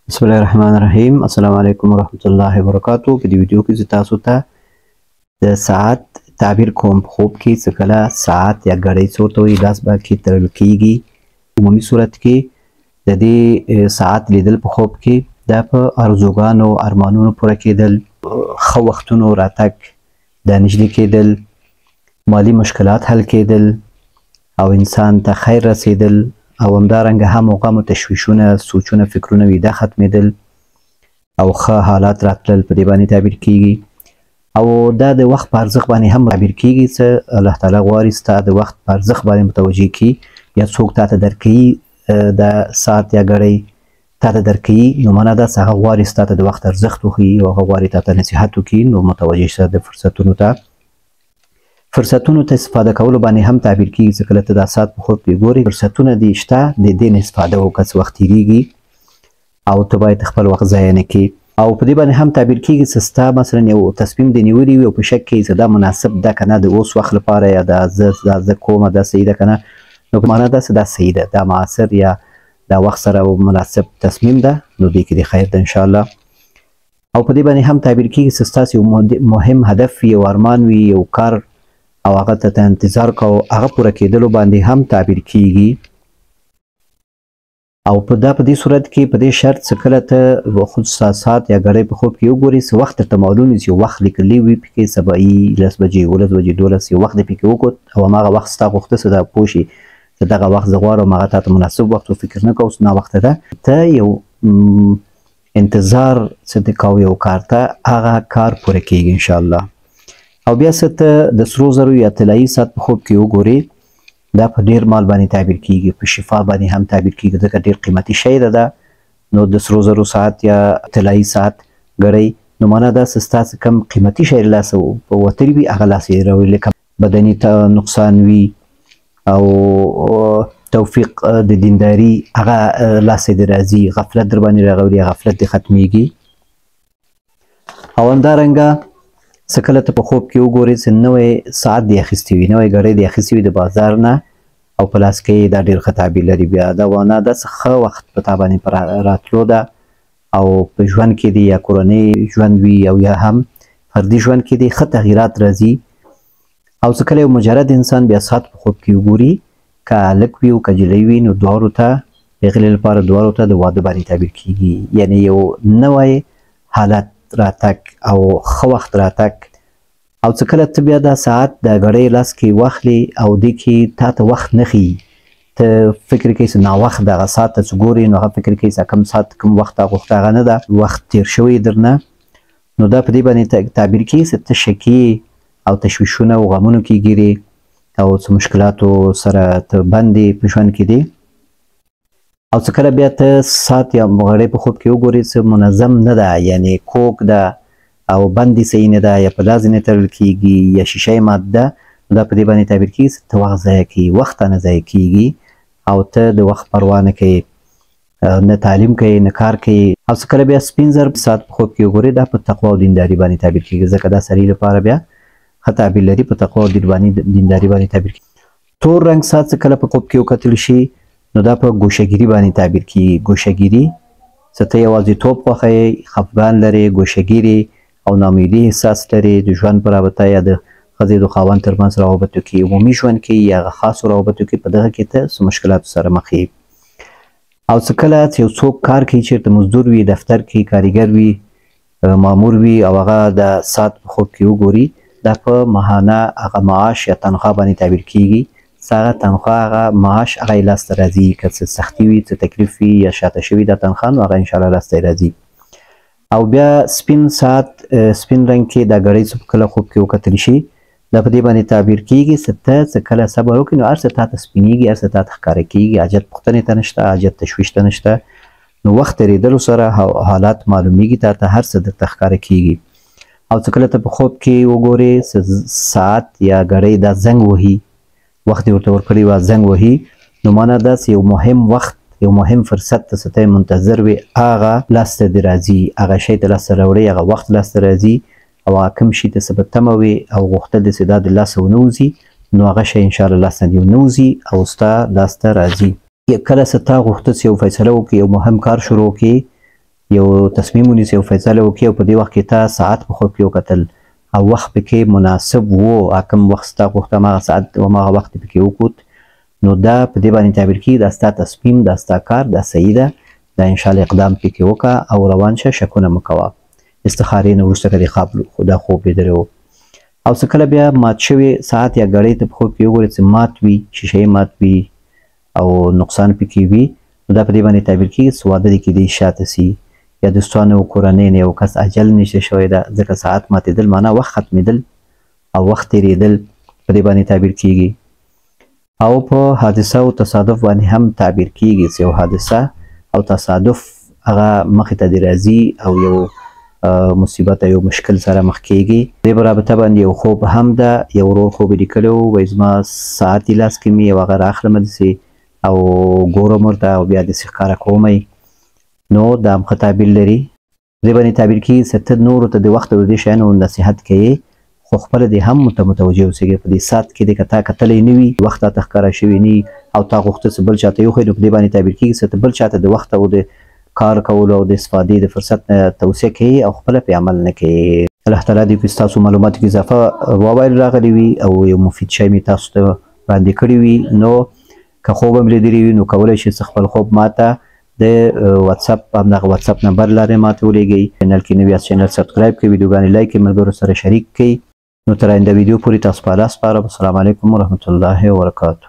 بسم الله الرحمن الرحیم. السلام علیکم ورحمت الله وبرکاتو. په دې ویډیو کې زه تاسو ته د ساعت تعبیر کوم. په خوب کې څه کله ساعت یا ګړۍ څه ورته وایي، لاس به کې تړل کیږي. عمومي صورت کې د دې ساعت لیدل په خوب کې دا په ارزوګانو ارمانونو پوره کېدل، ښه وختونو راتګ، د نږدې کېدل، مالي مشکلات حل کېدل او انسان ته خیر رسېدل، او همدارنګه هم غم او تشویشونه، سوچونه، فکرونه وي دا ختمېدل او ښه حالات راتلل په دې باندې تعبیر کیږي. او دا د وخت په ارزښت باندې هم تعبیر کیږي، چې الله تعالی غواړي ستا د وخت په ارزښت باندې متوجه کړي، یا څوک تا ته درکوي د ساعت یا ګړۍ تا ته درکوي، نو معنا دا چې هغه غواړي ستا ته د وخت ارزښت وښیي او هغه غواړي تا ته نصیحت وکړي، نو متوجه شه د فرصتونو ته. فرصتونو ته استفاده کولو باندې هم تعبیر کیږي، چې کله ته دا ساعت په خوب کې ګورې فرصتونه دې شته، د دې نه استفاده وکړه چې وخت تېرېږي او ته باید خپل وخت ضایع نه کړې. او په دې باندې هم تعبیر کیږي چې ستا مثلا یو تصمیم دې نیولی وي او په شک کې چې دا مناسب ده که نه د اوس وخت لپاره، یا دا زه کومه دا صحیح ده که نه، نو په معنا دا چې دا صحیح ده، دا معاصر یا دا وخت سره مناسب تصمیم ده، نو دې کې دې خیر ده انشاءالله. او په دې باندې هم تعبیر کیږي چې ستاسو یو مهم هدف وي، یو ارمان وي، یو کار او هغه ته انتظار کو، هغه پوره کېدلو باندې هم تعبیر کیږي. او په دا په دې صورت کې په دې شرط چې کله ته خود ساعت یا ګړۍ په خوب کې وګورې، څه وخت درته معلوم وي چې وخت لیکلی وي پکې، سبایي 10 بجې، 11 بجې، 12، یو وخت دې پکې وکوت او هماغه وخت ستا غوښته څه دا پوه شي چې دغه وخت زه غواړم، هغه تا ته مناسب وخت و، فکر نه کوو اوس ناوخته ده، ته یو انتظار څه دې کوو یو کار ته، هغه کار پوره کیږي انشاءالله. او بیا څه ته د سرو زرو یا طلایي ساعت په خوب کې وګورې، دا په ډېر مال باندې تعبیر کیږي، په شفا باندې هم تعبیر کیږي، ځکه ډېر قیمتي شی ده دا. نو د سرو زرو ساعت یا طلایي ساعت ګړۍ، نو معنا دا چې ستاسو کم قیمتي شی له لاسه په وتلي وي هغه لاسه یې راوړي، لکه بدني ته نقصان وي او توفیق د دینداري هغه لاسه دې راځي، غفلت در باندې راغوري، غفلت دې ختمیږي. او همدارنګه څه کله ته په خوب کې وګورې چې نوی ساعت دې اخیستی وي، نوی ګړۍ دې اخیستی وي د بازار نه او په لاس کې دا ډېر ښه تعبیر لري. بیا دا معنا دا څه ښه وخت په تا باندې په راتلو ده او په ژوند کې دې یا کورنۍ ژوند وي او یا هم فردي ژوند کې دې ښه تغییرات راځي. او څه کله یو مجرد انسان بیا ساعت په خوب کې وګوري، که هلک وي او که جلۍ وي، نو دواړو ته پېغلې لپاره دواړو ته د واده باندې تعبیر کیږي، یعنی یو نوی حالت راتګ او ښه وخت راتګ. او څه کله ته بیا دا ساعت د ګړۍ لاس کې واخلې او دې کې تا ته وخت نه ښیي، ته فکر کوې چې ناوخت دغه ساعت ته چې ګورې نو هغه فکر کوې چې کوم ساعت کوم وخت تا غوښته هغه نه ده، وخت تېر شوی درنه، نو دا په دې باندې تعبیر کیږي چې ته شکې او تشویشونه او غمونو کې ګیرې او څه مشکلاتو سره ته بندې په ژوند کې دي. او څه کله بیا ته ساعت یا غړۍ په خوب کې وګورې چې منظم نه ده، یعنی کوک ده او بندې صحیح نه ده، یا په لاس نه تړل کیږي یا شیشه یې مات ده، نو دا په دې باندې تعبیر کیږي چې ته وخت ضایع کوي، وخت نه ضایع کیږي او ته د وخت پروا نه کوې، نه تعلیم کوې نه کار کوې. او څه کله بیا سپین زر ساعت په خوب کې وګورې، دا په تقوا او دینداري باندې تعبیر کیږي، ځکه دا سړي لپاره بیا ښه تعبیر لري، په تقوا او دینداري باندې تعبیر کیږي. تور رنګ ساعت څه کله په خوب کې وکتل شي، نو دا په ګوشهګیري باندې تعبیر کیږي. ګوشهګیري څه ته یوازیتوب خوښوې، خفګان لرې، ګوشهګیري او ناامیدي احساس لرې د ژوند په رابطه یا د ښځې د خاوند ترمنځ روابطو کې، عمومي ژوند کې یا هغه خاصو روابطو کې، په دغه کې ته څه مشکلاتو سره مخ یې. او څه کله چې یو څوک کار کوي، چېرته مزدور وي، دفتر کې کاریګر وي، مامور وي، او هغه د ساعت په خوب کې وګوري، دا په ماهانه هغه معاش یا تنخوا باندې تعبیر کیږي، څه هغه تنخوا هغه معاش هغه یې لاسته راځي، که څه سختي وي، څه تکلیف وي یا شاته شوي دا تنخوا، نو هغه انشاءالله لاسته یې راځي. او بیا سپین ساعت سپین رنګ کې دا ګړۍ څه په کله خوب کې وکتل شي، دا په دې باندې تعبیر کیږي چې ته څه کله صبر وکړې نو هر څه تا ته سپینېږي، هر څه تا ته ښکاره کیږي، حاجت پوښتنې ته نشته، حاجت تشویش ته نشته، نو وخت تېرېدلو سره حالات معلومیږي تا ته، هر څه درته ښکاره کیږي. او څه کله ته په خوب کې وګورې چې ساعت یا ګړۍ دا زنګ وهي، وخت یې ورته ورکړی وه زنګ وهي، نو معنا دا چې یو مهم وخت یو مهم فرصت ته څه ته منتظر وې هغه لاسته دې راځي، هغه شی ته لاسته راوړې، هغه وخت لاسته راځي او هغه کوم شي ته څه په تمه وې او غوښتل دې چې دا د لاسه ونه وځي، نو هغه شی انشاءالله لاسته دې ونه وځي او ستا لاسته راځي. کله چې تا غوښتل چې یو فیصله وکړې، یو مهم کار شروع کړې، یو تصمیم ونیسې او فیصله وکړې او په دې وخت کې تا ساعت په خوب کې وکتل او وخت پکې مناسب وو، کوم وخت ستا غوښته هماغه ساعت او هماغه وخت دې پکې وکوت، نو دا په دې باندې تعبیر کېږي دا ستا تصمیم، دا ستا کار، دا صحیح ده، دا انشاءالله اقدام پکې وکړه او روان شه، شکونه مه کوه. استخارې نه وروسته که دې خوب دا خوب لیدلی و. او څه کله بیا مات شوی ساعت یا ګړۍ ته په خوب کې وګورې چې مات وي، شیشه یې مات وي او نقصان پکې وي، نو دا په دې باندې تعبیر کېږي چې واده دې کېدای شاته سي یا دوستانو او کورنۍ نه یو کس اجل نږدې شوی ده، ځکه ساعت ماتېدل معنا وخت ختمېدل او وخت تېرېدل په دې باندې تعبیر کېږي. او په حادثه او تصادف باندې هم تعبیر کېږي چې یو حادثه او تصادف هغه مخې ته دې راځي او یو مصیبت او یو مشکل سره مخ کېږي. دې په رابطه باندې یو خوب هم ده، یو ورور خوب یې لیکلی و، وایي زما ساعت یې لاس کې مې یو هغه راخلم داسې او ګورم ورته او بیا داسې ښکاره کوم یې، نو دا هم ښه تعبیر لري. دې باندې تعبیر کېږي چې ته نورو ته د وخت او د دې شیانو نصیحت کوې، خو خپله دې هم متوجه اوسېږې. په دې ساعت کې دې که تا کتلی نه وي، وخت راته ښکاره شوی نه وي او تا غوښته چې بل چاته یې وښیې، نو په دې باندې تعبیر کېږي چې ته بل چاته د وخت او د کار کولو او د استفادې د فرصت نه توصیه کوې او خپله پرې عمل نه کوې. الله تعالی دې په ستاسو معلوماتو کې اضافه ووایل راغلی وي او یو مفید شی مې تاسو ته وړاندې کړی وي. نو که خوب هم لیدلی وي نو کولی شئ چې خپل خوب ماته د واتساپ همدغه واتساپ نمبر لارې ماته ولیږئ. چینل کې نوي یاست چینل subscribe کړئ، ویډیوګانې like کړئ، ملګرو سره شریک کړئ. نو تر آینده ویډیو پورې تاسو په الله سپارم. السلام علیکم ورحمت الله وبرکاته.